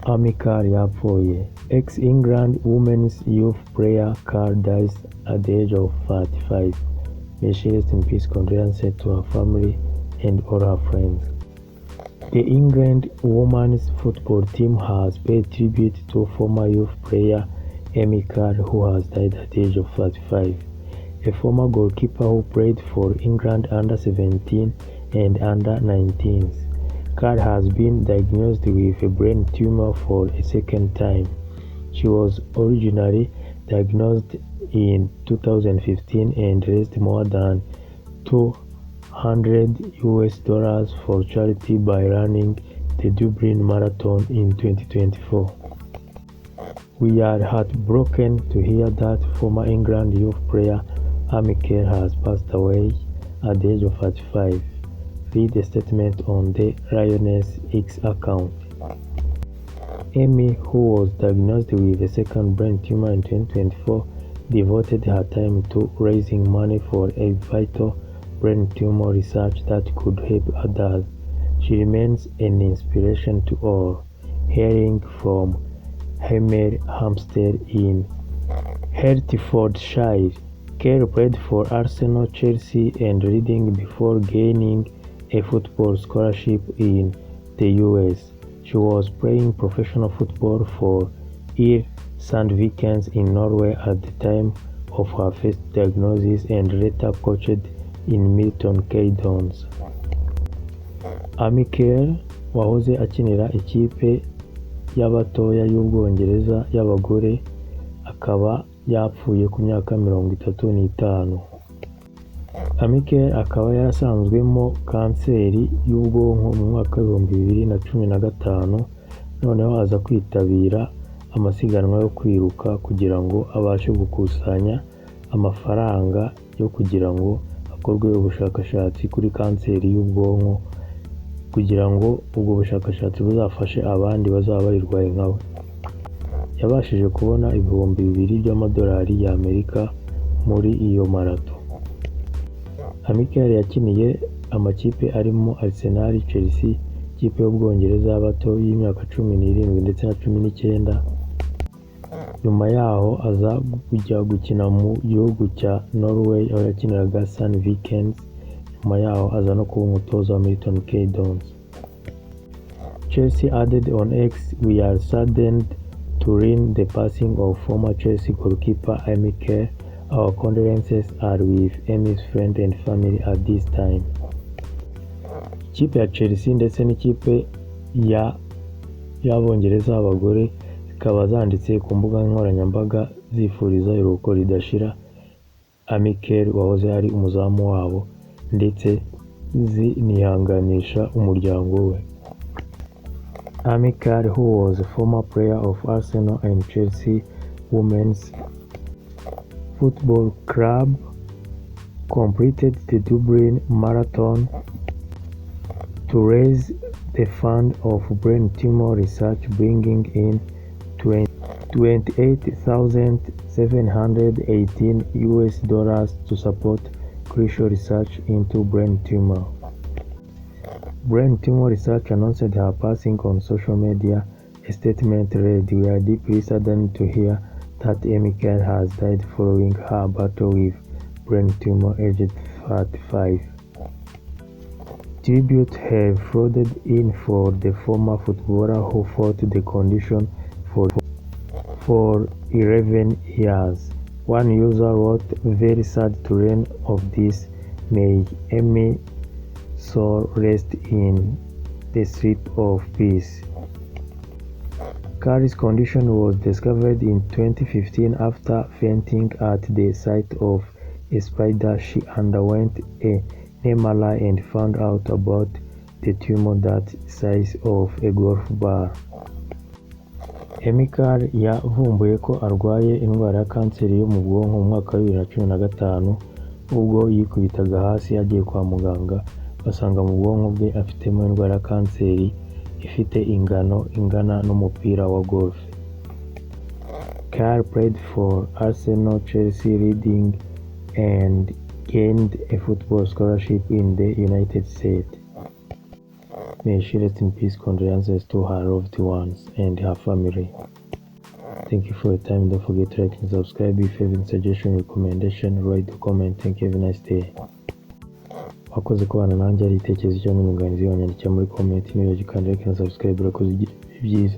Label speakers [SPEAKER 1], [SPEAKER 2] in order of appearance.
[SPEAKER 1] Amy Carr yapfuye. Ex-England Women's Youth Player Carr dies at the age of 35. May she rest in peace. Condolences to her family and all her friends. The England women's football team has paid tribute to former youth player Amy Carr, who has died at the age of 35. A former goalkeeper who played for England under 17 and under 19s, Carr has been diagnosed with a brain tumor for a second time. She was originally diagnosed in 2015 and raised more than $200 US for charity by running the Dublin Marathon in 2024. "We are heartbroken to hear that former England youth player Amy Carr has passed away at the age of 35," read a statement on the Lionesses X account. Amy, who was diagnosed with a second brain tumor in 2024, devoted her time to raising money for a vital brain tumor research that could help others. She remains an inspiration to all. Hailing from Hemel Hempstead in Hertfordshire, Carr played for Arsenal, Chelsea and Reading before gaining a football scholarship in the US. She was playing professional football for IR Sandvikens in Norway at the time of her first diagnosis and later coached in Milton Keynes. Amy Carr wahoze akinira ikipe y'abatoya y'Ubwongereza y'abagore akaba yapfuye ku myaka 35. Amy Carr akaba yarasanzwemo kanseri y'ubwonko mu mwaka w'2015, noneho aza kwitabira amasiganwa yo kwiruka kugira ngo abashe gukusanya amafaranga yo kugira ngo hakorwe ubushakashatsi kuri kanseri y'ubwonko, kugira ngo ubwo bushakashatsi buzafashe abandi bazaba bayirwaye nkawe. Yabashije kubona 2000 by'amadolari y'Amerika muri iyo marato. Amy Carr yakiniye amakipe arimo Arsenal, Chelsea, ikipe y'Ubwongereza y'abato y'imyaka 17 ndetse na 19, nyuma yaho aza kujya gukina mu gihugu cya Norway aho yakiniraga Sandvikens, nyuma yaho aza no kuba umutoza wa Milton Keynes. Chelsea added on X, "We are saddened to learn the passing of former Chelsea goalkeeper Amy Carr. Our condolences are with Amy's friends and family at this time." Ikipe ya Chelsea ndetse n'ikipe ya y'Abongereza b'abagore zikaba zanditse ku mbuga nkoranyambaga zifuriza iruhuko ridashira Amy Carr wahoze ari umuzamu wabo, ndetse zinihanganisha umuryango we. Amy Carr, who was a former player of Arsenal and Chelsea Women's Football Club, completed the Dublin Marathon to raise the fund of brain tumor research, bringing in $28,718 US to support crucial research into brain tumor. Brain Tumor Research announced her passing on social media. A statement read, "We are deeply saddened to hear that Amy Carr has died following her battle with brain tumor aged 35." Tributes have flooded in for the former footballer who fought the condition for 11 years. One user wrote, "Very sad to learn of this. May Amy soul rest in the sleep of peace." Carr's condition was discovered in 2015 after fainting at the sight of a spider. She underwent an MRI and found out about the tumor that size of a golf ball. Amy Carr yavumbuye ko arwaye indwara ya kanseri yo mu bwonko mu mwaka wa 2015, ubwo yikubitaga hasi agiye kwa muganga basanga mu bwonko bwe afitemo indwara ya kanseri ifite ingano ingana n'umupira wa golf. Carr played for Arsenal, Chelsea, Reading and gained a football scholarship in the United States. May she rest in peace. Condolences to her loved ones and her family. Thank you for your time. Don't forget to like and subscribe. If you have any suggestion, recommendation, write a comment. Thank you. Have a nice day. Wakoze kubana nanjye. Ari igitekerezo cyangwa inyunganizi, wanyandikira muri comment. Niba ukanda like na subscribe. Urakoze, ugira ibihe byiza.